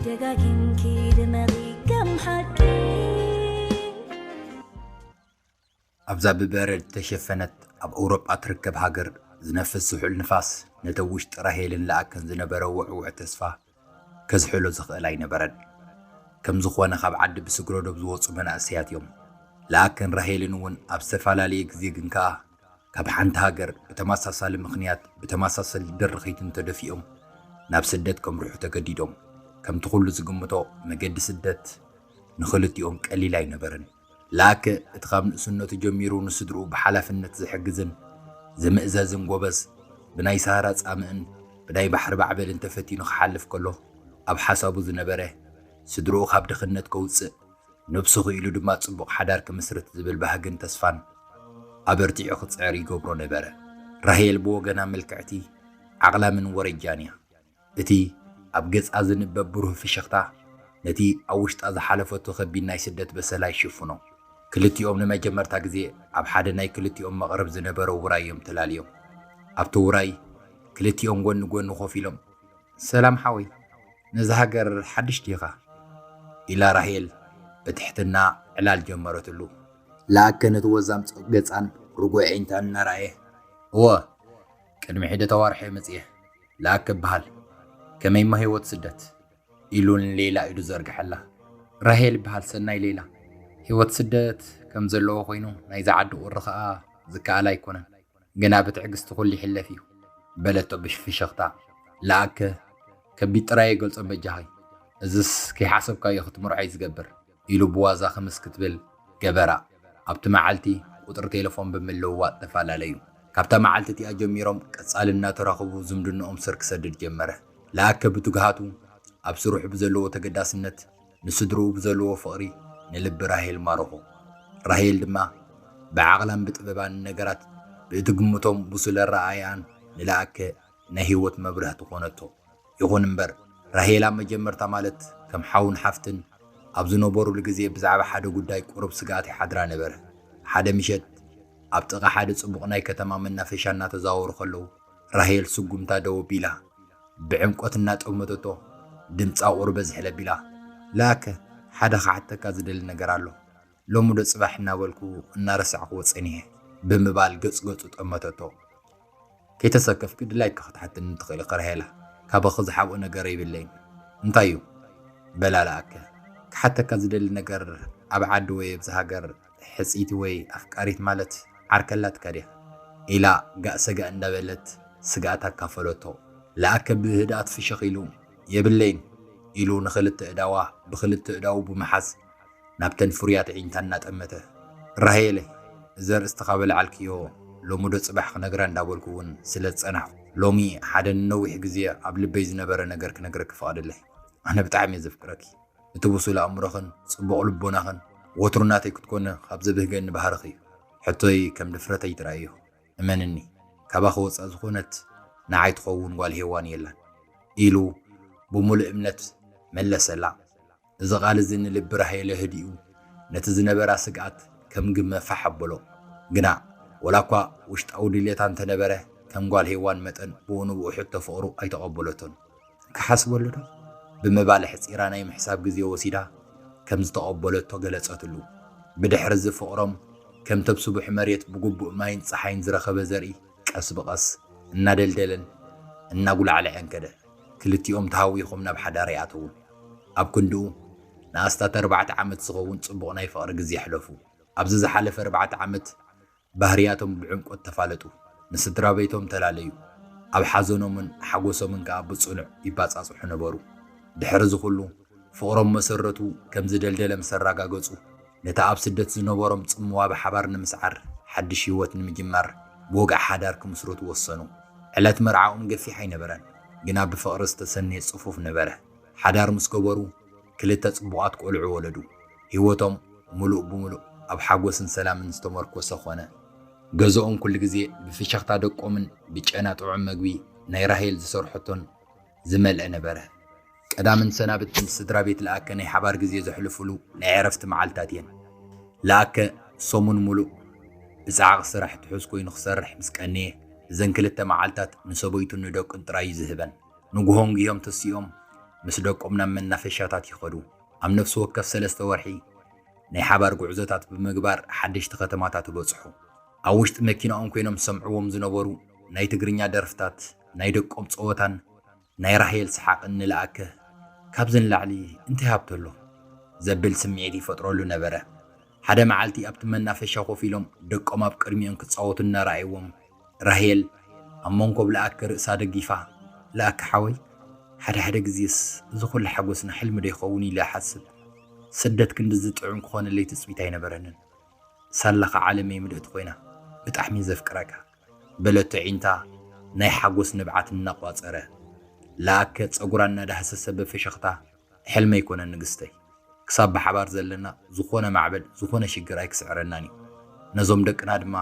ደጋጊምኪ ድመቒ ከም ሓቂ። ኣብዛ ብበረድ ዝተሸፈነት ኣብ ኣውሮጳ ትርከብ ሃገር ዝነፍስ ዝሑል ንፋስ ነቲ ውሽጢ ራሄልን ለኣከን ዝነበረ ውዕውዕ ተስፋ ከዝሕሎ ዝኽእል ኣይነበረን። ከም ዝኾነ ካብ ዓዲ ብስግረዶብ ዝወጹ መናእሰያት እዮም። ለኣከን ራሄልን እውን ኣብ ዝተፈላለየ ግዜ ግን ከኣ ካብ ሓንቲ ሃገር ብተመሳሳሊ ምኽንያት ብተመሳሳሊ ድርኺትን ተደፊኦም ናብ ስደት ከምርሑ ተገዲዶም። ከምቲ ኩሉ ዝግምቶ መገዲ ስደት ንኽልቲኦም ቀሊል ኣይነበረን። ለኣከ እቲ ካብ ንእስነቱ ጀሚሩ ንስድርኡ ብሓላፍነት ዝሕግዝን ዝምእዘዝን ጎበዝ፣ ብናይ ሳህራ ጻምእን ብናይ ባሕሪ ባዕበልን ተፈቲኑ ክሓልፍ ከሎ ኣብ ሓሳቡ ዝነበረ ስድርኡ ካብ ድኽነት ከውጽእ፣ ነብሱ ክኢሉ ድማ ጽቡቕ ሓዳር ክምስርት ዝብል ባህግን ተስፋን ኣበርቲዑ ክጽዕር ይገብሮ ነበረ። ራሄል ብወገና ምልክዕቲ፣ ዓቕላምን ወረጃን እያ። እቲ ኣብ ገጻ ዝንበብ ብሩህ ፍሽኽታ ነቲ ኣብ ውሽጣ ዝሓለፈቶ ከቢድ ናይ ስደት በሰላ ይሽፍኖ። ክልቲኦም ንመጀመርታ ግዜ ኣብ ሓደ ናይ ክልቲኦም መቕርብ ዝነበረ ውራይ እዮም ተላልዮም። ኣብቲ ውራይ ክልቲኦም ጎኒ ጎኒ ኮፍ ኢሎም፣ "ሰላም ሓወይ፣ ነዛ ሃገር ሓድሽ ዲኻ?" ኢላ ራሄል ብትሕትና ዕላል ጀመረትሉ። ለኣከ ነቲ ወዛም ጸ- ገጻን ርጉእ ኣዒንታን እናረኣየ፣ "እወ፣ ቅድሚ ሒደተ ኣዋርሕ እየ መጺኤ። ለኣከ እበሃል። ከመይማ ህይወት ስደት?" ኢሉ ንሌላ ኢዱ ዘርግሐላ። "ራሄል እበሃል፣ ሰናይ ሌላ። ህይወት ስደት ከም ዘለዎ ኮይኑ ናይዛ ዓዲ ቁሪ ኸኣ ዝከኣል ኣይኮነን። ግና ብትዕግስቲ ኩሉ ይሕለፍ እዩ" በለቶ ብፍሽኽታ። ለኣከ፣ "ከቢድ ጥራይ ኣይገልጾን በጃኺ። እዝስ ከይሓሰብካዮ ክትምርዖ እዩ ዝገብር" ኢሉ ብዋዛ ክምስ ክትብል ገበራ። ኣብቲ መዓልቲ ቁጽሪ ቴሌፎን ብምልውዋጥ ተፈላለዩ። ካብታ መዓልቲ እቲኣ ጀሚሮም ቀጻሊ እናተራኸቡ ዝምድንኦም ስር ክሰድድ ጀመረ። ለኣከ ብትግሃቱ ኣብ ስርሑ ብዘለዎ ተገዳስነት፣ ንስድርኡ ብዘለዎ ፍቕሪ ንልቢ ራሄል ማረኾ። ራሄል ድማ ብዓቕላን ብጥበባን ነገራት ብእትግምቶም ብሱል ኣረኣእያን ንለኣከ ናይ ህይወት መብርህ ትኾነቶ። ይኹን እምበር ራሄል ኣብ መጀመርታ ማለት ከም ሓውን ሓፍትን ኣብ ዝነበሩሉ ግዜ ብዛዕባ ሓደ ጉዳይ ቁሩብ ስግኣት ይሓድራ ነበረ። ሓደ ምሸት ኣብ ጥቓ ሓደ ጽቡቕ ናይ ከተማ መናፈሻ እናተዛወሩ ከለዉ ራሄል ስጉምታ ደው ኣቢላ ብዕምቆት እናጠመተቶ ድምጻ ቁሩብ በዝሕ ለቢላ፣ "ለኣከ፣ ሓደ ክሓተካ ዝደሊ ነገር ኣሎ። ሎሚ ዶ ጽባሕ እናበልኩ እናረሳዕክዎ ጸኒሐ" ብምባል ገጽ ገጹ ጠመተቶ። "ከይተሰከፍኪ ድላይኪ ክትሓትኒ ትኽእሊ ኢኺ ራሄላ፣ ካባኺ ዝሓብኦ ነገር የብለይን። እንታይ እዩ?" በላ ለኣከ። "ክሓተካ ዝደሊ ነገር ኣብ ዓዲ ወይ ኣብዚ ሃገር ሕጽይቲ ወይ ኣፍቃሪት ማለት ዓርከ ኣላትካ ድያ?" ኢላ ጋእ ሰጋእ እንዳበለት ስግኣታ ኣካፈለቶ። ለኣከ ብህድኣት ፍሽኽ ኢሉ፣ "የብለይን" ኢሉ ንኽልተ እዳዋ ብኽልተ እዳዉ ብምሓዝ ናብተን ፍሩያት ኣዒንታ እናጠመተ፣ "ራሄለ፣ እዚ ኣርእስቲ ካብ ኣልዓልክዮ ሎሚ ዶ ጽባሕ ክነግራ እንዳበልኩ እውን ስለ ዝጸናሕኩ፣ ሎሚ ሓደ ንነዊሕ ግዜ ኣብ ልበይ ዝነበረ ነገር ክነግረኪ ፍቐድለይ። ኣነ ብጣዕሚ እየ ዘፍቅረኪ። እቲ ብሱል ኣእምሮኽን ጽቡቕ ልቦናኽን ወትሩ ናተይ ክትኮኒ ካብ ዘብህገኒ ባህርኺ እዩ። ሕቶይ ከም ድፍረት ኣይትረኣዮ። እመንኒ፣ ካባኺ ወጻእ ዝኾነት ንዓይ ትኸውን ጓል ሄዋን የላን" ኢሉ ብምሉእ እምነት መለሰላ። እዚ ቃል እዚ ንልቢ ራሄለ ህዲኡ ነቲ ዝነበራ ስግኣት ከም ግመ ፋሕ ኣበሎ። ግና ወላ እኳ ውሽጣዊ ድሌታ እንተነበረ፣ ከም ጓል ሄዋን መጠን ብኡ ንብኡ ሕቶ ፍቕሩ ኣይተቐበለቶን። "ክሓስበሉ ዶ?" ብምባል ኣሕጺራ ናይ ምሕሳብ ግዜ ወሲዳ ከም ዝተቐበለቶ ገለጸትሉ። ብድሕሪ እዚ ፍቕሮም ከምቲ ኣብ ስቡሕ መሬት ብግቡእ ማይን ጸሓይን ዝረኸበ ዘርኢ ቀስ ብቐስ እናደልደለን እናጉላዕልዐን ከደ። ክልቲኦም ተሃዊኾም ናብ ሓዳር ይኣተዉ። ኣብ ክንድኡ ንኣስታት ኣርባዕተ ዓመት ዝኸውን ጽቡቕ ናይ ፍቕሪ ግዜ ኣሕለፉ። ኣብዚ ዝሓለፈ ኣርባዕተ ዓመት ባህርያቶም ብዕምቆት ተፋለጡ። ንስድራ ቤቶም ተላለዩ። ኣብ ሓዘኖምን ሓጎሶምን ከኣ ብጽኑዕ ይባጻጽሑ ነበሩ። ድሕሪ እዚ ኩሉ ፍቕሮም መሰረቱ ከም ዝደልደለ ምስ ኣረጋገጹ፣ ነቲ ኣብ ስደት ዝነበሮም ጽምዋ ብሓባር ንምስዓር፣ ሓድሽ ህይወት ንምጅማር፣ ብወግዒ ሓዳር ክምስርቱ ወሰኑ። ዕለት መርዓኦም ገፊሕ ኣይነበረን፣ ግና ብፍቕሪ ዝተሰነየ ጽፉፍ ነበረ። ሓዳር ምስ ገበሩ፣ ክልተ ጽቡቓት ቆልዑ ወለዱ። ህይወቶም ምሉእ ብምሉእ ኣብ ሓጎስን ሰላምን ዝተመርኮሰ ኾነ። ገዝኦም ኩሉ ግዜ ብፍሽኽታ ደቆምን ብጨና ጥዑም መግቢ ናይ ራሄል ዝሰርሐቶን ዝመልአ ነበረ። ቀዳምን ሰናብትን ስድራ ቤት ለኣከ ናይ ሓባር ግዜ ዘሕልፉሉ ናይ ዕረፍቲ መዓልታት እየን። ለኣከ ሰሙን ምሉእ ብጻዕቒ ስራሕ ትሑዝ ኮይኑ ክሰርሕ ምስ ቀነየ፣ እዘን ክልተ መዓልታት ንሰበይቱን ንደቁን ጥራይ እዩ ዝህበን። ንግሆ እንግሆም ተሲኦም ምስ ደቆም ናብ መናፈሻታት ይኸዱ። ኣብ ነፍሲ ወከፍ ሰለስተ ወርሒ ናይ ሓባር ጉዕዞታት ብምግባር ሓደሽቲ ከተማታት ይበጽሑ። ኣብ ውሽጢ መኪናኦም ኮይኖም ዝሰምዕዎም ዝነበሩ ናይ ትግርኛ ደርፍታት፣ ናይ ደቆም ጸወታን ናይ ራሄል ሰሓቕን ንለኣከ ካብዚ ንላዕሊ እንታይ ሃብቶ ኣሎ ዘብል ስምዒት ይፈጥረሉ ነበረ። ሓደ መዓልቲ ኣብቲ መናፈሻ ኮፍ ኢሎም ደቆም ኣብ ቅድሚኦም ክጻወቱ እናረኣይዎም ራሄል ኣብ መንኮብ ለኣከ ርእሳ ደጊፋ፣ "ለኣከ ሓወይ፣ ሓደ ሓደ ግዜስ እዚ ኩሉ ሓጎስና ሕልሚ ዶ ይኸውን?" ኢለ እሓስብ። ስደት ክንድዚ ጥዑም ክኾነለይ ትጽቢት ኣይነበረንን። ሳላኻ ዓለመይ ምልእቲ ኮይና፣ "ብጣዕሚ ዘፍቅረካ" በለቶ ዒንታ ናይ ሓጎስ ንብዓት እናቋጸረ። ለኣከ ጸጉራ እናዳህሰሰ ብፍሽኽታ፣ "ሕልሚ ኣይኮነን ንግስተይ፣ ክሳብ ብሓባር ዘለና ዝኾነ ማዕበል ዝኾነ ሽግር ኣይክስዕረናን እዩ። ነዞም ደቅና ድማ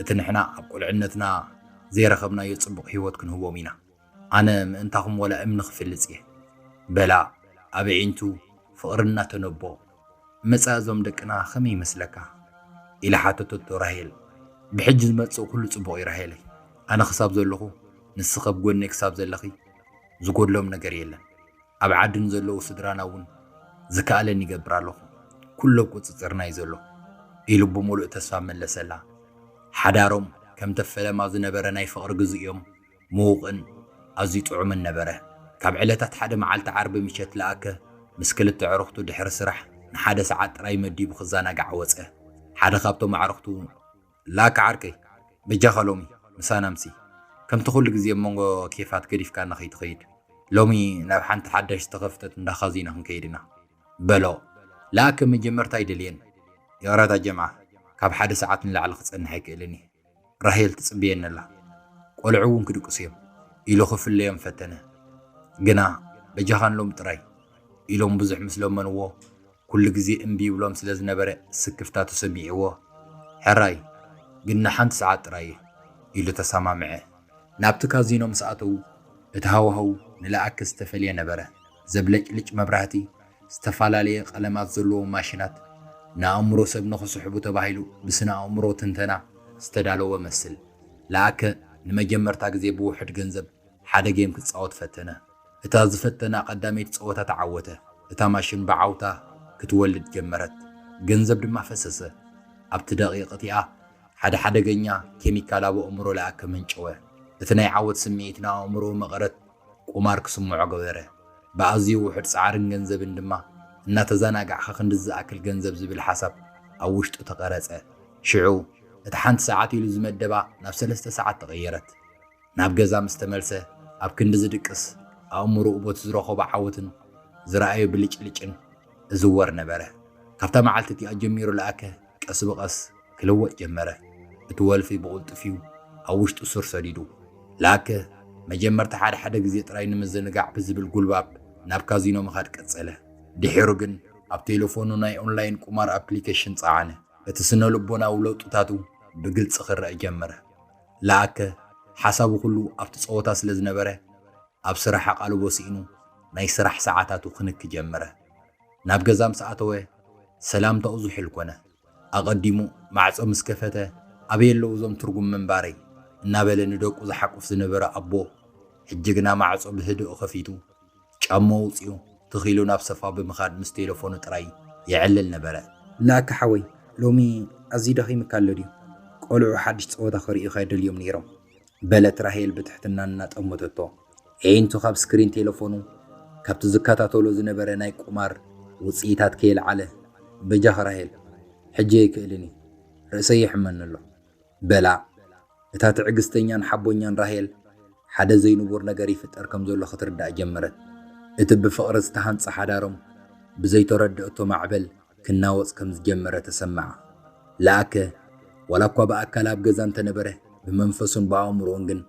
እቲ ንሕና ኣብ ቁልዕነትና ዘይረኸብናዮ ጽቡቕ ህይወት ክንህቦም ኢና። ኣነ ምእንታኹም ወላ እምኒ ክፍልጽ እየ" በላ ኣብ ዒንቱ ፍቕሪ እናተነቦ። "መጻኢ እዞም ደቅና ከመይ ይመስለካ?" ኢላ ሓተተቶ ራሄል። "ብሕጂ ዝመጽእ ኩሉ ጽቡቕ እዩ ራሄለይ። ኣነ ክሳብ ዘለኹ፣ ንስኺ ኣብ ጎነይ ክሳብ ዘለኺ ዝጎድሎም ነገር የለን። ኣብ ዓዲ ንዘለዉ ስድራና እውን ዝከኣለኒ ይገብር ኣለኹ። ኩሉ ኣብ ቁጽጽርና እዩ ዘሎ" ኢሉ ብምሉእ ተስፋ መለሰላ። ሓዳሮም ከምቲ ኣብ ፈለማ ዝነበረ ናይ ፍቕሪ ግዜኦም ምዉቕን ኣዝዩ ጥዑምን ነበረ። ካብ ዕለታት ሓደ መዓልቲ ዓርቢ ምሸት ለኣከ ምስ ክልተ ኣዕሩኽቱ ድሕሪ ስራሕ ንሓደ ሰዓት ጥራይ መዲቡ ክዘናጋዕ ወጸ። ሓደ ካብቶም ኣዕሩኽቱ፣ "ለኣከ ዓርከይ፣ በጃኻ ሎሚ ምሳና ምሲ። ከምቲ ኩሉ ግዜ ኣብ መንጎ ኬፋት ገዲፍካና ከይትኸይድ። ሎሚ ናብ ሓንቲ ሓዳሽ ዝተኸፍተት እንዳ ካዚኖ ክንከይድ ኢና" በሎ። ለኣከ መጀመርታ ኣይደልየን። "ይቕረታ ጀምዓ፣ ካብ ሓደ ሰዓት ንላዕሊ ክጸንሕ ኣይክእልን እየ። ራሄል ትጽበየኒ ኣላ። ቆልዑ እውን ክድቅሱ እዮም" ኢሉ ክፍለዮም ፈተነ። ግና "በጃኻን ሎሚ ጥራይ" ኢሎም ብዙሕ ምስ ለመንዎ፣ ኩሉ ግዜ እምቢ ይብሎም ስለ ዝነበረ ስክፍታ ተሰሚዕዎ፣ "ሕራይ፣ ግን ንሓንቲ ሰዓት ጥራይ እየ" ኢሉ ተሰማምዐ። ናብቲ ካዚኖ ምስ ኣተዉ፣ እቲ ሃዋህው ንለኣከ ዝተፈልየ ነበረ። ዘብለጭልጭ መብራህቲ፣ ዝተፈላለየ ቀለማት ዘለዎም ማሽናት፣ ንኣእምሮ ሰብ ንኽስሕቡ ተባሂሉ ብስነ ኣእምሮ ትንተና ዝተዳለወ መስል። ለኣከ ንመጀመርታ ግዜ ብውሑድ ገንዘብ ሓደ ጌም ክጻወት ፈተነ። እታ ዝፈተና ቀዳመይቲ ጸወታ ተዓወተ። እታ ማሽን ብዓውታ ክትወልድ ጀመረት። ገንዘብ ድማ ፈሰሰ። ኣብቲ ደቂቕ እቲኣ፣ ሓደ ሓደገኛ ኬሚካል ኣብ ኣእምሮ ለኣከ መንጨወ። እቲ ናይ ዓወት ስምዒት ንኣእምሮኡ መቐረት ቁማር ክስምዖ ገበረ። ብኣዝዩ ውሑድ ጻዕርን ገንዘብን ድማ፣ እናተዘናጋዕካ ክንድዚ ዝኣክል ገንዘብ ዝብል ሓሳብ ኣብ ውሽጡ ተቐረጸ። ሽዑ፣ እታ ሓንቲ ሰዓት ኢሉ ዝመደባ ናብ ሰለስተ ሰዓት ተቐየረት። ናብ ገዛ ምስ ተመልሰ፣ ኣብ ክንዲ ዝድቅስ፣ ኣእምሮኡ በቲ ዝረኸቦ ዓወትን ዝረኣዮ ብልጭልጭን እዝወር ነበረ። ካብታ መዓልቲ እቲኣ ጀሚሩ ለኣከ ቀስ ብቐስ ክልወጥ ጀመረ። እቲ ወልፊ ብቕልጡፍ'ዩ ኣብ ውሽጡ ሱር ሰዲዱ። ለኣከ መጀመርታ ሓደ ሓደ ግዜ ጥራይ ንምዝንጋዕ ብዝብል ጉልባብ ናብ ካዚኖ ምኻድ ቀጸለ። ድሒሩ ግን ኣብ ቴሌፎኑ ናይ ኦንላይን ቁማር ኣፕሊኬሽን ጸዓነ። እቲ ስነ ልቦናዊ ለውጥታቱ ብግልጺ ክረአ ጀመረ። ለኣከ ሓሳቡ ኩሉ ኣብቲ ጸወታ ስለ ዝነበረ፣ ኣብ ስራሕ ኣቓልቦ ስኢኑ ናይ ስራሕ ሰዓታቱ ክንኪ ጀመረ። ናብ ገዛ ምስ ኣተወ ሰላምታኡ ዝሑል ኮነ። ኣቐዲሙ ማዕጾ ምስ ከፈተ፣ "ኣበይ ኣለዉ እዞም ትርጉም ምንባረይ?" እናበለ ንደቁ ዝሓቁፍ ዝነበረ ኣቦ፣ ሕጂ ግና ማዕጾ ብህዱእ ከፊቱ፣ ጫማ ኣውጺኡ ትኽ ኢሉ ናብ ሰፋ ብምኻድ ምስ ቴሌፎኑ ጥራይ የዕልል ነበረ። "ለኣከ ሓወይ፣ ሎሚ ኣዝዩ ደኺምካ ኣሎ ድዩ? ቆልዑ ሓድሽ ጸወታ ክርእዩኻ ደልዮም ነይሮም" በለት ራሄል ብትሕትና እናጠመተቶ። ኣዒንቱ ካብ ስክሪን ቴሌፎኑ፣ ካብቲ ዝከታተሎ ዝነበረ ናይ ቁማር ውጽኢታት ከየልዓለ፣ "በጃኺ ራሄል፣ ሕጂ ኣይክእልን እዩ፣ ርእሰይ ይሕመኒ ኣሎ" በላ። እታ ትዕግስተኛን ሓቦኛን ራሄል፣ ሓደ ዘይንቡር ነገር ይፍጠር ከም ዘሎ ክትርዳእ ጀመረት። እቲ ብፍቕሪ ዝተሃንጸ ሓዳሮም ብዘይተረድአቶ ማዕበል ክናወጽ ከም ዝጀመረ ተሰምዓ። ለኣከ፣ ዋላ እኳ ብኣካል ኣብ ገዛ እንተነበረ፣ ብመንፈሱን ብኣእምሮኡን ግን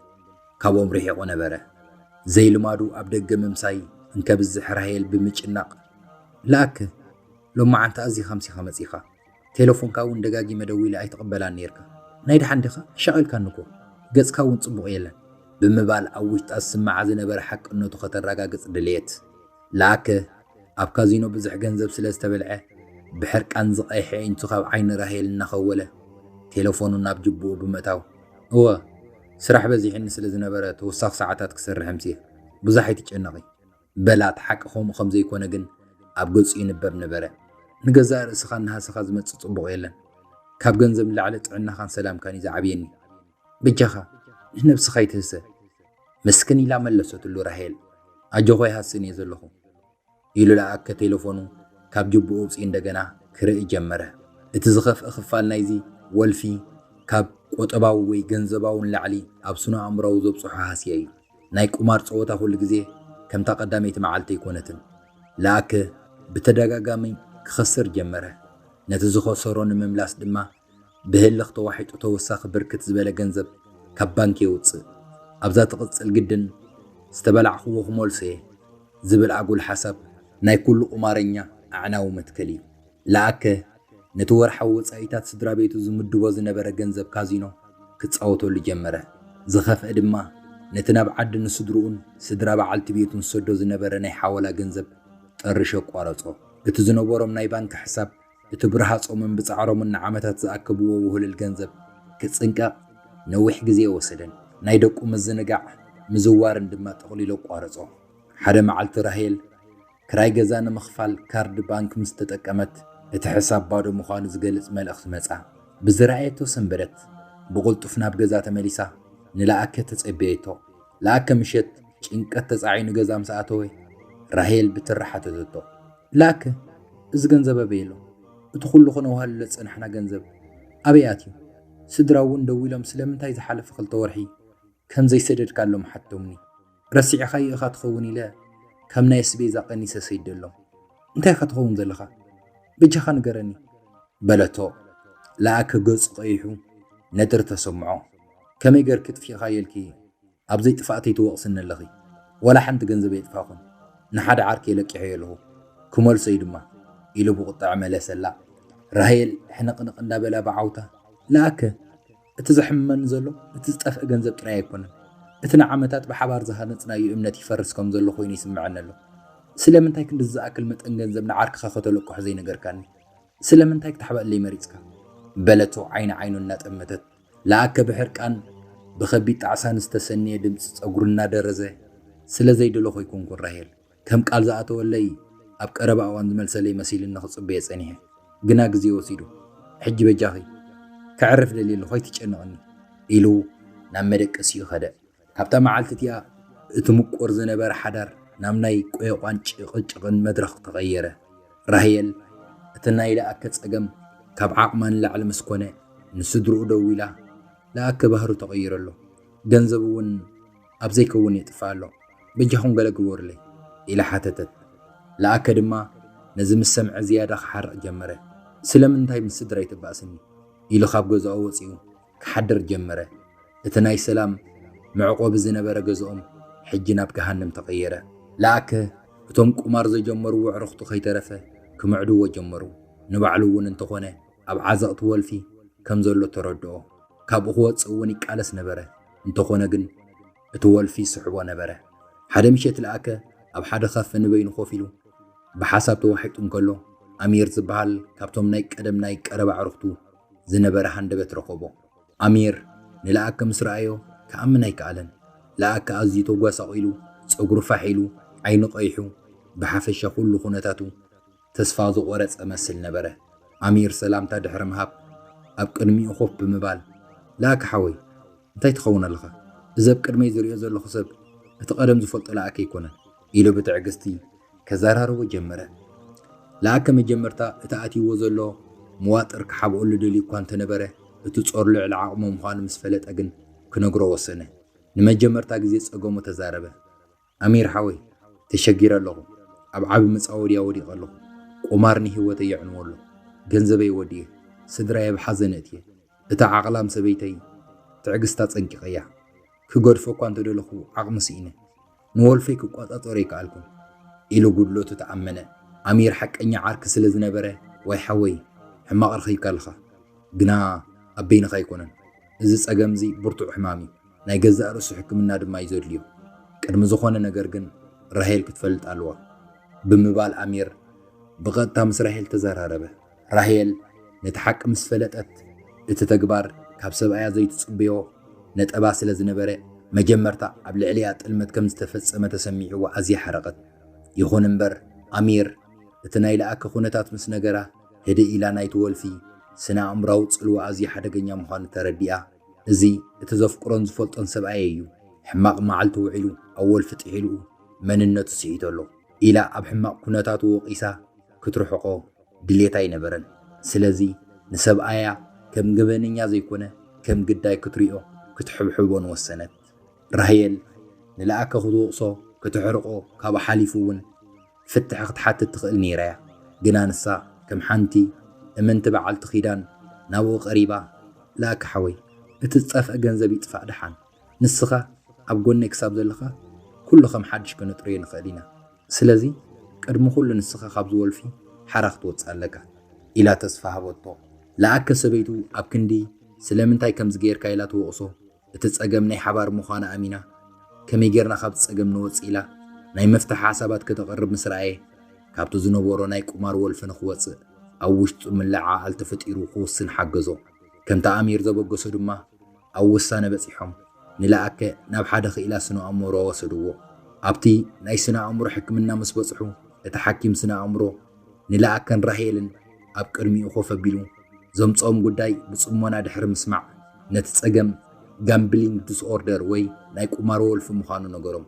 ካብኦም ርሒቑ ነበረ። ዘይልማዱ ኣብ ደገ ምምሳይ እንከብዝሕ ራሄል ብምጭናቕ፣ "ለኣከ፣ ሎማዓንቲ ኣዚኻ ኣምሲኻ መጺኻ። ቴሌፎንካ እውን ደጋጊመ ደዊለ ኣይትቕበላን ኔርካ። ናይ ደሓን ዲኻ? ኣሻቒልካኒ እኮ። ገጽካ እውን ጽቡቕ የለን" ብምባል ኣብ ውሽጣ ዝስምዓ ዝነበረ ሓቅነቱ ከተረጋግጽ ድልየት። ለኣከ ኣብ ካዚኖ ብዙሕ ገንዘብ ስለ ዝተበልዐ፣ ብሕርቃን ዝቐይሐ ኣዒንቱ ካብ ዓይኒ ራሄል እናኸወለ፣ ቴሌፎኑ ናብ ጅብኡ ብምእታው፣ "እወ፣ ስራሕ በዚሕኒ ስለ ዝነበረ ተወሳኺ ሰዓታት ክሰርሕ ኣምስየ። ብዙሕ ኣይትጨነቒ" በላ እቲ ሓቂ ከምኡ ከም ዘይኮነ ግን ኣብ ገጹ ይንበብ ነበረ። ንገዛእ ርእስኻ እናሃሰኻ ዝመጽእ ጽቡቕ የለን። ካብ ገንዘብ ንላዕሊ ጥዕናኻን ሰላምካን እዩ ዝዓብየኒ። በጃኻ ንነብስኻ ይትህሰ። መስክን ኢላ መለሰትሉ ራሄል። ኣጆኻ ይሃስን እየ ዘለኹ። ኢሉ ለኣከ ቴሌፎኑ ካብ ጅብኡ ኣውፅኡ እንደገና ክርኢ ጀመረ። እቲ ዝኸፍአ ክፋል ናይዚ ወልፊ ካብ ቆጠባዊ ወይ ገንዘባዊ ንላዕሊ ኣብ ስነ ኣእምሮዊ ዘብፅሖ ሃስያ እዩ። ናይ ቁማር ፀወታ ኩሉ ግዜ ከምታ ቀዳመይቲ መዓልቲ ኣይኮነትን። ለኣከ ብተደጋጋሚ ክኸስር ጀመረ። ነቲ ዝኸሰሮ ንምምላስ ድማ ብህልኽ ተዋሒጡ ተወሳኺ ብርክት ዝበለ ገንዘብ ካብ ባንክ የውፅእ። ኣብዛ ትቕፅል ግድን ዝተበላዕኽዎ ክመልሶ እየ ዝብል ኣጉል ሓሳብ ናይ ኩሉ ቁማረኛ ኣዕናዊ መትከል እዩ። ለኣከ ነቲ ወርሓዊ ወፃኢታት ስድራ ቤቱ ዝምድቦ ዝነበረ ገንዘብ ካዚኖ ክፃወተሉ ጀመረ። ዝኸፍአ ድማ ነቲ ናብ ዓዲ ንስድርኡን ስድራ በዓልቲ ቤቱን ዝሰዶ ዝነበረ ናይ ሓወላ ገንዘብ ጠርሾ ኣቋረጾ። እቲ ዝነበሮም ናይ ባንክ ሕሳብ እቲ ብርሃጾምን ብጻዕሮምን ንዓመታት ዝኣከብዎ ውህሉል ገንዘብ ክጽንቀቕ ነዊሕ ግዜ ኣይወሰደን። ናይ ደቁ ምዝንጋዕ ምዝዋርን ድማ ጠቕሊሉ ኣቋረጾ። ሓደ መዓልቲ ራሄል ክራይ ገዛ ንምኽፋል ካርድ ባንክ ምስ ተጠቀመት፣ እቲ ሕሳብ ባዶ ምዃኑ ዝገልጽ መልእኽቲ መጻ። ብዝረኣየቶ ሰንበደት። ብቕልጡፍ ናብ ገዛ ተመሊሳ ንለኣከ ተጸበየቶ። ለኣከ ምሸት ጭንቀት ተጻዒኑ ገዛ ምስ ኣተወ፣ ራሄል ብትሪ ሓተተቶ። ለኣከ፣ እዚ ገንዘብ ኣበይ ኣሎ? እቲ ኩሉ ከነውሃልሎ ዝጸናሕና ገንዘብ ኣበይ ኣትዩ? ስድራ እውን ደዊሎም ስለምንታይ ዝሓለፈ ክልተ ወርሒ ከም ዘይሰደድካሎም ሓቶምኒ። ረሲዕኻዮ ኢኻ ትኸውን ኢለ ከም ናይ ኣስቤዛ ቀኒሰ ሰይደሎም። እንታይ ኢኻ ትኸውን ዘለኻ? በጃኻ ንገረኒ። በለቶ። ለኣከ ገጹ ቀይሑ ነድሪ ተሰምዖ። ከመይ ገርኪ ጥፊእኻዮ ኢልኪ ኣብ ዘይጥፍኣተይ ትወቕስኒ ኣለኺ? ዋላ ሓንቲ ገንዘብ የጥፋኹን። ንሓደ ዓርከይ ለቂሐዮ ኣለኹ። ክመልሶ እዩ ድማ፣ ኢሉ ብቁጥዐ መለሰላ። ራሄል ሕንቕንቕ እንዳበላ ብዓውታ፣ ለኣከ፣ እቲ ዘሕምመኒ ዘሎ እቲ ዝጠፍአ ገንዘብ ጥራይ ኣይኮነን። እቲ ንዓመታት ብሓባር ዝሃነጽናዮ እምነት ይፈርስ ከም ዘሎ ኮይኑ ይስምዐኒ ኣሎ። ስለምንታይ ክንድዚ ዝኣክል መጠን ገንዘብ ንዓርክኻ ከተለቅሖ ዘይነገርካኒ? ስለምንታይ ክተሕበኣለይ መሪጽካ? በለቶ ዓይኒ ዓይኑ እናጠመተት። ለኣከ ብሕርቃን ብኸቢድ ጣዕሳን ዝተሰነየ ድምጺ ጸጉሩ እናደረዘ፣ ስለ ዘይደለኹ ኣይኮንኩን ራሄል። ከም ቃል ዝኣተወለይ ኣብ ቀረባ እዋን ዝመልሰለይ መሲሉኒ ክጽበዮ ጸኒሐ። ግና ግዜ ወሲዱ። ሕጂ በጃኺ፣ ከዕርፍ ደልየ ኣለኹ፣ ኣይትጨነቕኒ፣ ኢሉ ናብ መደቀሲኡ ከደ። ካብታ መዓልቲ እቲኣ እቲ ምቁር ዝነበረ ሓዳር ናብ ናይ ቆየቋን ጭቕጭቕን መድረኽ ተቐየረ። ራሄል እቲ ናይ ለኣከ ጸገም ካብ ዓቕማ ንላዕሊ ምስ ኮነ፣ ንስድርኡ ደዊላ፣ ለኣከ ባህሩ ተቐይሩ ኣሎ። ገንዘብ እውን ኣብ ዘይከውን የጥፍእ ኣሎ። በጃኹም ገለ ግበሩለይ፣ ኢላ ሓተተት። ለኣከ ድማ ነዚ ምስ ሰምዐ ዝያዳ ክሓርቕ ጀመረ። ስለምንታይ ምስ ስድራይ ተባእስኒ? ኢሉ ካብ ገዛኡ ወጺኡ ክሓድር ጀመረ። እቲ ናይ ሰላም መዕቆቢ ዝነበረ ገዝኦም ሕጂ ናብ ገሃነም ተቐየረ። ለኣከ እቶም ቁማር ዘጀመርዎ ኣዕሩኽቱ ከይተረፈ ክምዕድዎ ጀመሩ። ንባዕሉ እውን እንተኾነ ኣብ ዓዘቕቲ ወልፊ ከም ዘሎ ተረድኦ። ካብኡ ክወጽእ እውን ይቃለስ ነበረ። እንተኾነ ግን እቲ ወልፊ ይስሕቦ ነበረ። ሓደ ምሸት ለኣከ ኣብ ሓደ ካፈ ንበይኑ ኮፍ ኢሉ ብሓሳብ ተዋሒጡ እንከሎ፣ ኣሚር ዝበሃል ካብቶም ናይ ቀደም ናይ ቀረባ ኣዕሩኽቱ ዝነበረ ሃንደበት ረኸቦ። ኣሚር ንለኣከ ምስ ረኣዮ ክኣምን ኣይከኣለን። ለኣከ ኣዝዩ ተጓሳቒሉ፣ ጸጉሩ ፋሕ ኢሉ፣ ዓይኑ ቀይሑ፣ ብሓፈሻ ኩሉ ኩነታቱ ተስፋ ዝቖረጸ መስል ነበረ። ኣሚር ሰላምታ ድሕሪ ምሃብ ኣብ ቅድሚኡ ኮፍ ብምባል፣ ለኣከ ሓወይ፣ እንታይ ትኸውን ኣለኻ? እዚ ኣብ ቅድመይ ዝሪኦ ዘለኹ ሰብ እቲ ቀደም ዝፈልጦ ለኣከ ኣይኮነን፣ ኢሉ ብትዕግስቲ ከዘራርቦ ጀመረ። ለኣከ መጀመርታ እቲ ኣትይዎ ዘሎ መዋጥር ክሓብኦሉ ደልዩ እኳ እንተነበረ፣ እቲ ጾር ልዕሊ ዓቕሙ ምዃኑ ምስ ፈለጠ ግን ክነግሮ ወሰነ። ንመጀመርታ ግዜ ጸገሙ ተዛረበ። ኣሚር ሓወይ፣ ተሸጊረ ኣለኹ። ኣብ ዓቢ መጻወድያ ወዲቐ ኣለኹ። ቁማር ንህይወተይ የዕንዎ ኣሎ። ገንዘበይ ወዲኤ፣ ስድራይ ኣብ ሓዘን እትየ። እታ ዓቕላም ሰበይተይ ትዕግስታ ጸንቂቐያ። ክገድፎ እኳ እንተደለኹ ዓቕሚ ስኢነ። ንወልፈይ ክቆጻጸሮ ኣይከኣልኩን፣ ኢሉ ጉድለቱ ተኣመነ። ኣሚር ሓቀኛ ዓርኪ ስለ ዝነበረ፣ ዋይ ሓወይ፣ ሕማቕ ረኺብካ ኣለኻ። ግና ኣብ በይንኻ ኣይኮነን። እዚ ጸገምዚ ብርቱዕ ሕማም እዩ። ናይ ገዛእ ርእሱ ሕክምና ድማ እዩ ዘድልዮ። ቅድሚ ዝኾነ ነገር ግን ራሄል ክትፈልጥ ኣለዋ፣ ብምባል ኣሚር ብቐጥታ ምስ ራሄል ተዘራረበ። ራሄል ነቲ ሓቂ ምስ ፈለጠት፣ እቲ ተግባር ካብ ሰብኣያ ዘይትጽበዮ ነጠባ ስለ ዝነበረ፣ መጀመርታ ኣብ ልዕሊኣ ጥልመት ከም ዝተፈጸመ ተሰሚዕዋ ኣዝያ ሓረቐት። ይኹን እምበር፣ ኣሚር እቲ ናይ ለኣከ ኩነታት ምስ ነገራ፣ ህድእ ኢላ ናይቲ ወልፊ ስነ ኣእምራዊ ጽልዋ ኣዝዩ ሓደገኛ ምዃኑ ተረዲኣ። እዚ እቲ ዘፍቅሮን ዝፈልጦን ሰብኣየ እዩ። ሕማቕ መዓልቲ ውዒሉ ኣብ ወልፊ ጥሒልኡ መንነቱ ስሒቱ ኣሎ ኢላ ኣብ ሕማቕ ኩነታቱ ወቒሳ ክትርሕቖ ድሌት ኣይነበረን። ስለዚ ንሰብኣያ ከም ገበነኛ ዘይኮነ ከም ግዳይ ክትሪኦ ክትሕብሕቦን ወሰነት። ራሄል ንለኣከ ክትወቕሶ፣ ክትሕርቆ፣ ካብኡ ሓሊፉ እውን ፍትሒ ክትሓትት ትኽእል ነይራ እያ። ግና ንሳ ከም ሓንቲ እምንቲ በዓልቲ ኪዳን ናብኡ ቀሪባ፣ ለኣከ ሓወይ፣ እቲ ዝጠፍአ ገንዘብ ይጥፋእ ደሓን፣ ንስኻ ኣብ ጎነይ ክሳብ ዘለኻ ኩሉ ከም ሓድሽ ከነጥርዮ ንኽእል ኢና። ስለዚ ቅድሚ ኩሉ ንስኻ ካብዚ ወልፊ ሓራ ክትወጽእ ኣለካ ኢላ ተስፋ ሃበቶ። ለኣከ ሰበይቱ ኣብ ክንዲ ስለምንታይ ከምዚ ጌርካ ኢላ ትወቕሶ፣ እቲ ጸገም ናይ ሓባር ምዃኑ ኣሚና፣ ከመይ ጌርና ካብዚ ጸገም ንወጽእ ኢላ ናይ መፍትሒ ሓሳባት ከተቕርብ ምስ ረኣየ፣ ካብቲ ዝነበሮ ናይ ቁማር ወልፊ ንኽወጽእ ኣብ ውሽጡ ምልዕዓል ተፈጢሩ ክውስን ሓገዞ። ከምቲ ኣሚር ዘበገሶ ድማ ኣብ ውሳነ በጺሖም ንለኣከ ናብ ሓደ ክኢላ ስነ ኣእምሮ ወሰድዎ። ኣብቲ ናይ ስነ ኣእምሮ ሕክምና ምስ በጽሑ፣ እቲ ሓኪም ስነ ኣእምሮ ንለኣከን ራሄልን ኣብ ቅድሚኡ ኮፍ ኣቢሉ ዘምጽኦም ጉዳይ ብጽሞና ድሕሪ ምስማዕ፣ ነቲ ጸገም ጋምብሊንግ ዲስኦርደር ወይ ናይ ቁማር ወልፊ ምዃኑ ነገሮም።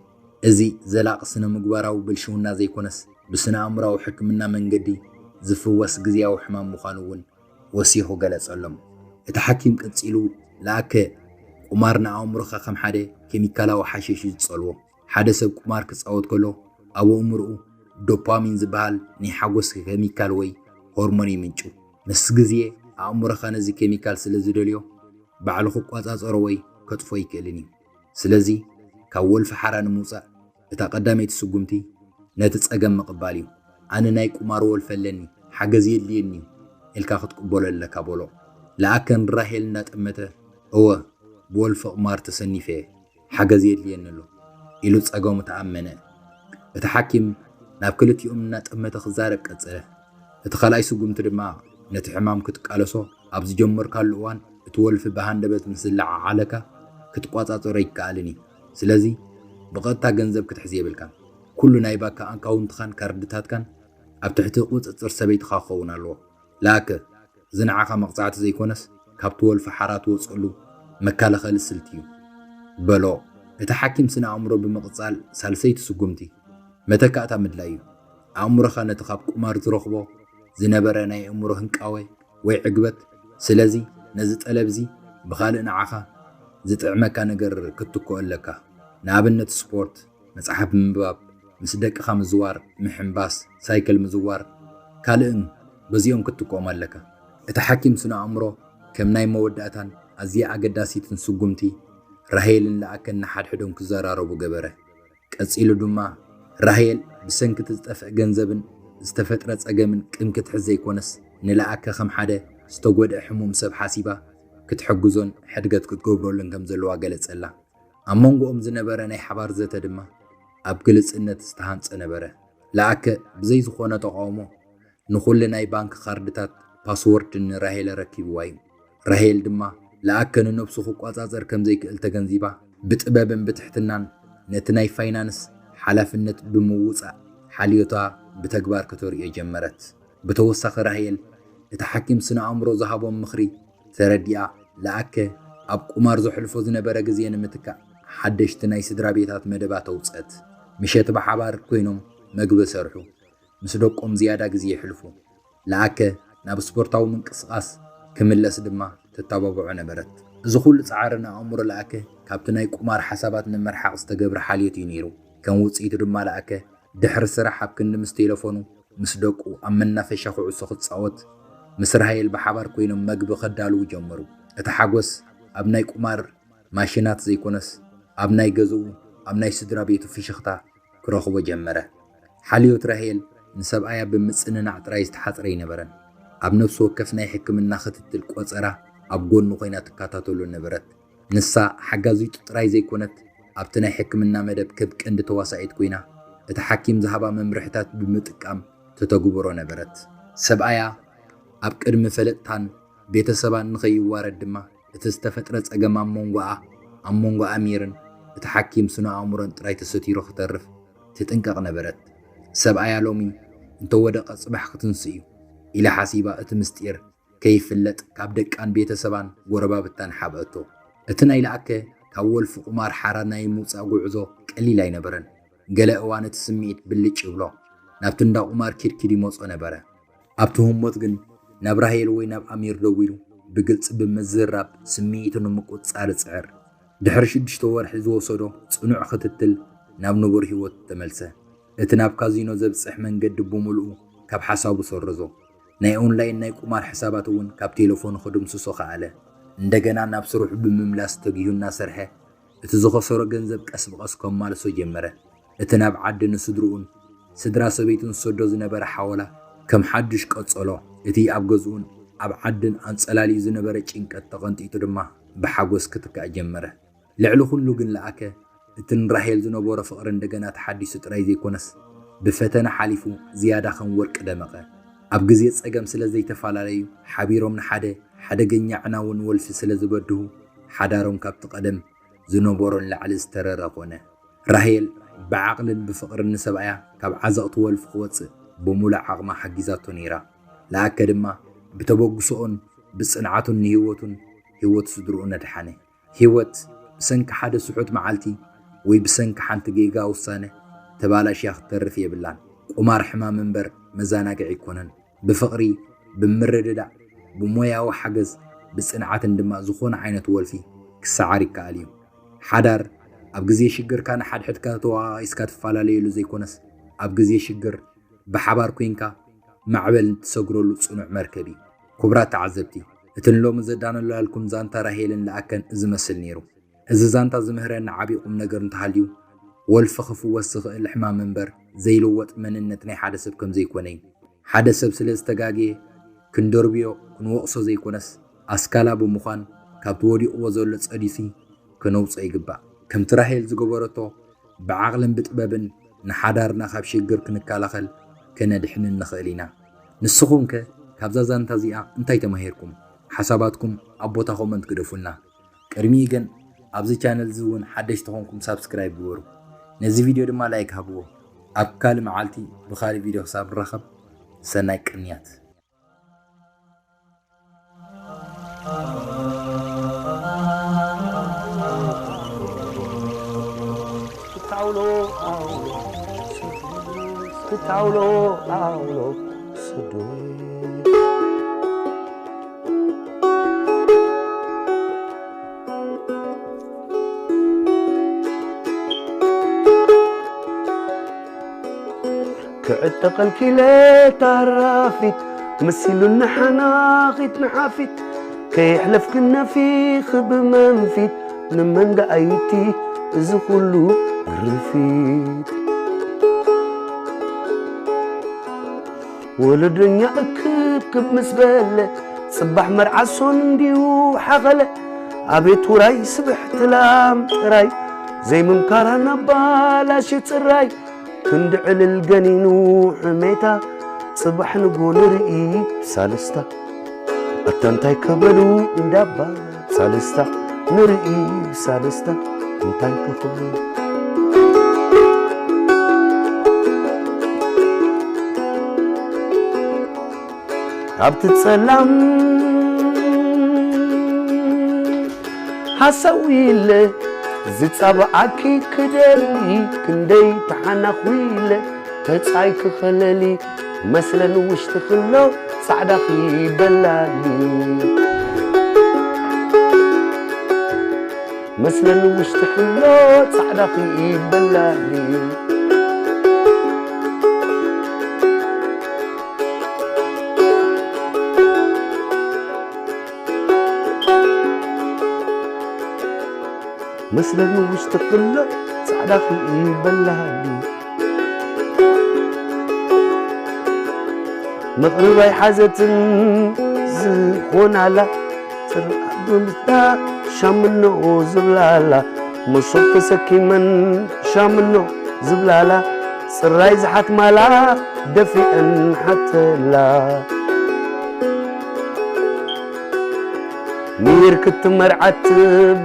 እዚ ዘላቒ ስነ ምግባራዊ ብልሽውና ዘይኮነስ፣ ብስነ ኣእምራዊ ሕክምና መንገዲ ዝፍወስ ግዝያዊ ሕማም ምዃኑ እውን ወሲኹ ገለጸሎም። እቲ ሓኪም ቀጺሉ፣ ለኣከ፣ ቁማር ንኣእምሮኻ ከም ሓደ ኬሚካላዊ ሓሽሽ እዩ ዝጸልዎ። ሓደ ሰብ ቁማር ክጻወት ከሎ፣ ኣብ ኣእምሮኡ ዶፓሚን ዝበሃል ናይ ሓጎስ ኬሚካል ወይ ሆርሞን ይምንጩ። ምስ ግዜ ኣእምሮኻ ነዚ ኬሚካል ስለ ዝደልዮ፣ ባዕሉ ክቆጻጸሮ ወይ ከጥፎ ኣይክእልን እዩ። ስለዚ ካብ ወልፊ ሓራ ንምውጻእ እታ ቀዳመይቲ ስጉምቲ ነቲ ጸገም ምቕባል እዩ። ኣነ ናይ ቁማር ወልፊ ኣለኒ፣ ሓገዝ የድልየኒ እዩ ኢልካ ክትቅበሎ ኣለካ በሎ። ለኣከ ንራሄል እናጠመተ፣ እወ፣ ብወልፊ ቁማር ተሰኒፈ እየ፣ ሓገዝ የድልየኒ ኣሎ ኢሉ ጸገሙ ተኣመነ። እቲ ሓኪም ናብ ክልቲኦም እናጠመተ ክዛረብ ቀጸለ። እቲ ካልኣይ ስጉምቲ ድማ ነቲ ሕማም ክትቃለሶ ኣብ ዝጀመርካሉ እዋን እቲ ወልፊ ብሃንደበት ምስ ዝለዓዓለካ ክትቆጻጸሮ ኣይከኣልን እዩ። ስለዚ ብቐጥታ ገንዘብ ክትሕዝ የብልካን። ኩሉ ናይ ባንክ ኣካውንትኻን ካርድታትካን ኣብ ትሕቲ ቁጽጽር ሰበይትኻ ክኸውን ኣለዎ። ለኣከ፣ እዚ ንዓኻ መቕጻዕቲ ዘይኮነስ ካብቲ ወልፊ ሓራ ትወጸሉ መከላኸሊ ስልቲ እዩ በሎ። እቲ ሓኪም ስነ ኣእምሮ ብምቕጻል ሳልሰይቲ ስጉምቲ መተካእታ ምድላይ እዩ። ኣእምሮኻ ነቲ ካብ ቁማር ዝረኽቦ ዝነበረ ናይ ኣእምሮ ህንቃወ ወይ ዕግበት፣ ስለዚ ነዚ ጠለብ እዚ ብኻልእ ንዓኻ ዝጥዕመካ ነገር ክትትክኦ ኣለካ። ንኣብነት ስፖርት፣ መጽሓፍ ምንባብ፣ ምስ ደቅኻ ምዝዋር፣ ምሕንባስ፣ ሳይክል ምዝዋር፣ ካልእን በዚኦም ክትትክኦም ኣለካ። እቲ ሓኪም ስነ ኣእምሮ ከም ናይ መወዳእታን ኣዝያ ኣገዳሲትን ስጉምቲ ራሄልን ለኣከን ንሓድሕዶም ክዘራረቡ ገበረ። ቀጺሉ ድማ ራሄል ብሰንኪ እቲ ዝጠፍአ ገንዘብን ዝተፈጥረ ጸገምን ቂም ክትሕዝ ዘይኮነስ ንለኣከ ከም ሓደ ዝተጎድአ ሕሙም ሰብ ሓሲባ ክትሕግዞን ሕድገት ክትገብረሉን ከም ዘለዋ ገለጸላ። ኣብ መንጎኦም ዝነበረ ናይ ሓባር ዘተ ድማ ኣብ ግልጽነት ዝተሃንጸ ነበረ። ለኣከ ብዘይ ዝኾነ ተቓውሞ ንኹሉ ናይ ባንክ ካርድታት ፓስወርድ ንራሄል ኣረኪብዋ እዩ። ራሄል ድማ ለኣከ ንነብሱ ክቆጻጸር ከም ዘይክእል ተገንዚባ፣ ብጥበብን ብትሕትናን ነቲ ናይ ፋይናንስ ሓላፍነት ብምውጻእ ሓልዮታ ብተግባር ከተርእዮ ጀመረት። ብተወሳኺ ራሄል እቲ ሓኪም ስነ ኣእምሮ ዝሃቦም ምኽሪ ተረዲኣ፣ ለኣከ ኣብ ቁማር ዘሕልፎ ዝነበረ ግዜ ንምትካእ ሓደሽቲ ናይ ስድራ ቤታት መደባት ኣውጸት። ምሸት ብሓባር ኮይኖም መግቢ ሰርሑ፣ ምስ ደቆም ዝያዳ ግዜ የሕልፉ። ለኣከ ናብ ስፖርታዊ ምንቅስቓስ ክምለስ ድማ ትተባብዖ ነበረት። እዚ ኩሉ ጻዕሪ ንኣእምሮ ለኣከ ካብቲ ናይ ቁማር ሓሳባት ንምርሓቕ ዝተገብረ ሓልዮት እዩ ነይሩ። ከም ውጽኢቱ ድማ ለኣከ ድሕሪ ስራሕ ኣብ ክንዲ ምስ ቴለፎኑ ምስ ደቁ ኣብ መናፈሻ ኩዕሶ ክጻወት፣ ምስ ራሄል ብሓባር ኮይኖም መግቢ ከዳልዉ ጀመሩ። እቲ ሓጎስ ኣብ ናይ ቁማር ማሽናት ዘይኮነስ ኣብ ናይ ገዝኡ፣ ኣብ ናይ ስድራ ቤቱ ፍሽኽታ ክረኽቦ ጀመረ። ሓልዮት ራሄል ንሰብኣያ ብምጽንናዕ ጥራይ ዝተሓጽረ ኣይነበረን። ኣብ ነፍሲ ወከፍ ናይ ሕክምና ክትትል ቆጸራ ኣብ ጎኑ ኮይና ትከታተሎ ነበረት። ንሳ ሓጋዚቱ ጥራይ ዘይኮነት፣ ኣብቲ ናይ ሕክምና መደብ ከም ቀንዲ ተዋሳኢት ኮይና እቲ ሓኪም ዝሃባ መምርሕታት ብምጥቃም ተተግብሮ ነበረት። ሰብኣያ ኣብ ቅድሚ ፈለጥታን ቤተሰባን ንኸይዋረድ ድማ እቲ ዝተፈጥረ ጸገም ኣብ መንጎኣ፣ ኣብ መንጎ ኣሚርን እቲ ሓኪም ስነ ኣእምሮን ጥራይ ተሰቲሩ ክተርፍ ትጥንቀቕ ነበረት። ሰብኣያ ሎሚ እንተወደቐ ጽባሕ ክትንስእ እዩ ኢላ ሓሲባ እቲ ምስጢር ከይፍለጥ ካብ ደቃን ቤተሰባን ጎረባብታን ሓብአቶ። እቲ ናይ ለኣከ ካብ ወልፊ ቁማር ሓራ ናይ ምውጻእ ጉዕዞ ቀሊል ኣይነበረን። ገለ እዋን እቲ ስምዒት ብልጭ ይብሎ፣ ናብቲ እንዳ ቁማር ኪድኪድ ይመጾ ነበረ። ኣብቲ ህሞት ግን ናብ ራሄል ወይ ናብ ኣሚር ደዊሉ ብግልጺ ብምዝራብ ስምዒቱ ንምቁጽጻር ይጽዕር። ድሕሪ ሽዱሽተ ወርሒ ዝወሰዶ ጽኑዕ ክትትል ናብ ንቡር ህይወቱ ተመልሰ። እቲ ናብ ካዚኖ ዘብጽሕ መንገዲ ብምሉኡ ካብ ሓሳቡ ሰረዞ። ናይ ኦንላይን ናይ ቁማር ሕሳባት እውን ካብ ቴሌፎኑ ክድምስሶ ከኣለ። እንደገና ናብ ስርሑ ብምምላስ ተጊሁ እናሰርሐ እቲ ዝኸሰሮ ገንዘብ ቀስ ብቐስ ከማልሶ ጀመረ። እቲ ናብ ዓዲ ንስድርኡን ስድራ ሰበይቱን ዝሰዶ ዝነበረ ሓወላ ከም ሓዱሽ ቀጸሎ። እቲ ኣብ ገዝኡን ኣብ ዓድን ኣንጸላልዩ ዝነበረ ጭንቀት ተቐንጢጡ ድማ ብሓጎስ ክትካእ ጀመረ። ልዕሊ ኩሉ ግን ለኣከ እቲ ንራሄል ዝነበሮ ፍቕሪ እንደገና ተሓዲሱ ጥራይ ዘይኮነስ፣ ብፈተና ሓሊፉ ዝያዳ ከም ወርቂ ደመቐ። ኣብ ግዜ ጸገም ስለ ዘይተፈላለዩ፣ ሓቢሮም ንሓደ ሓደገኛ ዕናውን ወልፊ ስለ ዝበድሁ፣ ሓዳሮም ካብቲ ቀደም ዝነበሮ ንላዕሊ ዝተረረ ኮነ። ራሄል ብዓቕልን ብፍቕርን ንሰብኣያ ካብ ዓዘቕቲ ወልፊ ክወጽእ ብምሉእ ዓቕማ ሓጊዛቶ ነይራ። ለኣከ ድማ ብተበግሶኦን ብጽንዓቱን ንህይወቱን ህይወት ስድርኡን ኣድሓነ። ህይወት ብሰንኪ ሓደ ስሑት መዓልቲ ወይ ብሰንኪ ሓንቲ ጌጋ ውሳነ ተባላሽያ ክትተርፍ የብላን። ቁማር ሕማም እምበር መዘናግዒ ኣይኮነን። ብፍቕሪ፣ ብምርድዳእ፣ ብሞያዊ ሓገዝ፣ ብጽንዓትን ድማ ዝኾነ ዓይነት ወልፊ ክሰዓር ይከኣል እዩ። ሓዳር ኣብ ግዜ ሽግርካ ንሓድሕድካ ተወቓቒስካ ትፈላለየሉ ዘይኮነስ፣ ኣብ ግዜ ሽግር ብሓባር ኮይንካ ማዕበል እትሰግረሉ ጽኑዕ መርከብ እዩ። ክቡራት ተዓዘብቲ፣ እቲ ንሎሚ ዘዳለናልኩም ዛንታ ራሄልን ለኣከን እዚ መስል ነይሩ። እዚ ዛንታ ዝምህረና ዓቢ ቁም ነገር እንተሃልዩ፣ ወልፊ ክፍወስ ዝኽእል ሕማም እምበር ዘይልወጥ መንነት ናይ ሓደ ሰብ ከም ዘይኮነ እዩ። ሓደ ሰብ ስለ ዝተጋገየ ክንደርብዮ፣ ክንወቕሶ ዘይኮነስ፣ ኣስካላ ብምዃን ካብቲ ወዲቕዎ ዘሎ ጸዲሲ ከነውጽኦ ይግባእ። ከምቲ ራሄል ዝገበረቶ ብዓቕልን ብጥበብን ንሓዳርና ካብ ሽግር ክንከላኸል ከነድሕንን ንኽእል ኢና። ንስኹም ከ ካብዛ ዛንታ እዚኣ እንታይ ተማሂርኩም? ሓሳባትኩም ኣብ ቦታ ኮመንት ግደፉልና። ቅድሚኡ ግን ኣብዚ ቻነል እዚ እውን ሓደሽቲ ኾንኩም ሳብስክራይብ ግበሩ። ነዚ ቪድዮ ድማ ላይክ ሃብዎ። ኣብ ካልእ መዓልቲ ብኻልእ ቪድዮ ክሳብ ንራኸብ ሰናይ ቅንያት። ክታውሎ ኣውሎ ክታውሎ ኣውሎ ስዱ ክዕጠቐልኪ ኢለ ታራፊት መሲሉኒ ሓናኺት ንሓፊት ከየሕለፍክን ነፊኺ ብመንፊት ንመን ደኣ ኢልኪ እዚ ኩሉ ግርፊት? ወለደኛ እክብክብ ምስ በለ ጽባሕ መርዓ ሶን እንድዩ ሓኸለ። ኣቤት ውራይ ስብሕቲ ላም ጥራይ ዘይምምካራ ናብ ባላሽ ጽራይ ክንዲ ዕልል ገኒኑ ሕሜታ ጽባሕ ንጎ ንርኢ ብሳልስታ ኣታ እንታይ ከበሉ እንዳባ ሳልስታ ንርኢ ብሳልስታ እንታይ ከኽብሉ ኣብቲ ጸላም ሃሳዊ ኢለ ዝጻብዓኪ ክደሊ ክንደይ ተሓናኹ ኢለ ተጻይ ክኸለሊ መስለን ውሽጢ ክሎ ጻዕዳኺ በላሊ መስለን ውሽጢ ክሎ ጻዕዳኺ በላሊ መስለኒ ውሽጢ ክሎ ጻዕዳ ክርኢ በላሃሊ መቕርብ ኣይሓዘትን ዝኾናላ ጽርዓት ብምታ ሻምኖ ዝብላላ መሶብ ተሰኪመን ሻምኖ ዝብላላ ጽራይ ዝሓትማላ ደፊአን ሓተላ ሚር ክትመርዓት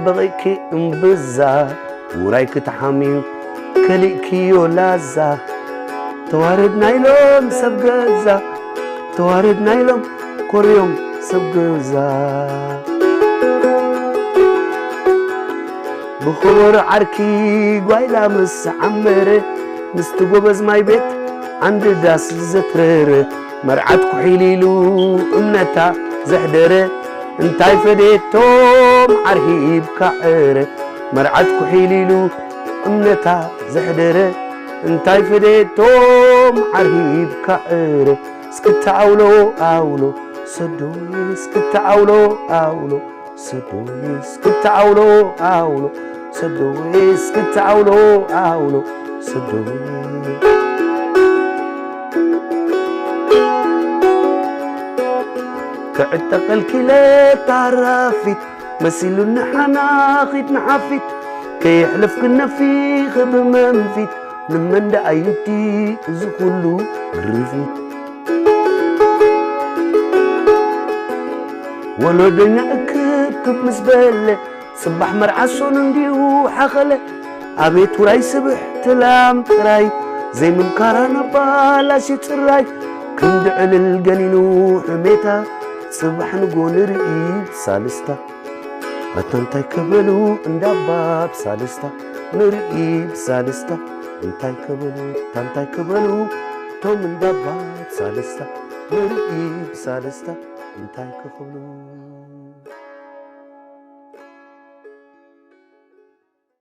በቒእኪ እምብዛ ውራይ ክትሓምዩ ከሊእክዮ ላዛ ተዋረድና ኢሎም ሰብ ገዛ፣ ተዋረድና ኢሎም ኮርዮም ሰብ ገዛ። ብኽቡር ዓርኪ ጓይላ ምስ ዓመረ፣ ምስቲ ጎበዝ ማይ ቤት ዓንዲ ዳስ ዘትረረ፣ መርዓት ኩሒል ኢሉ እምነታ ዘሕደረ፣ እንታይ ፈደየቶም ዓርሂብካ ዕረ። መርዓት ኩሒል ኢሉ እምነታ ዘሕደረ፣ እንታይ ፈደየቶም ዓርሂብካ ዕረ። እስክታ ኣውሎ ኣውሎ ሰዶይ፣ እስክታ ኣውሎ ኣውሎ ሰዶይ፣ እስክታ ኣውሎ ኣውሎ ሰዶይ፣ እስክታ ኣውሎ ኣውሎ ሰዶይ። ክዕጠቕ ከልኪለ ታራፊት፣ መሲሉኒ ሓናኺት ንሓፊት፣ ከየሕለፍክን ነፊኺ ብመንፊት፣ ንመን ደኣ እዩ እቲ እዚ ኩሉ ግርፊት? ወለዶኛ እክብክብ ምስ በለ፣ ጽባሕ መርዓ ሶን እንዲዩ ሓኸለ። ኣቤት ውራይ ስብሕቲ ላም ጥራይ፣ ዘይምምካራ ነባላሽ ጽራይ፣ ክንዲ ዕልል ገኒኑ ሕሜታ፣ ጽባሕ ንጎ ንርኢ ብሳልስታ። ኣታ እንታይ ከበሉ እንዳባ ብሳልስታ፣ ንርኢ ብሳልስታ። እንታይ ከበሉ፣ ኣታ እንታይ ከበሉ፣ ቶም እንዳባ ብሳልስታ፣ ንርኢ ብሳልስታ። እንታይ ክኽብሉ።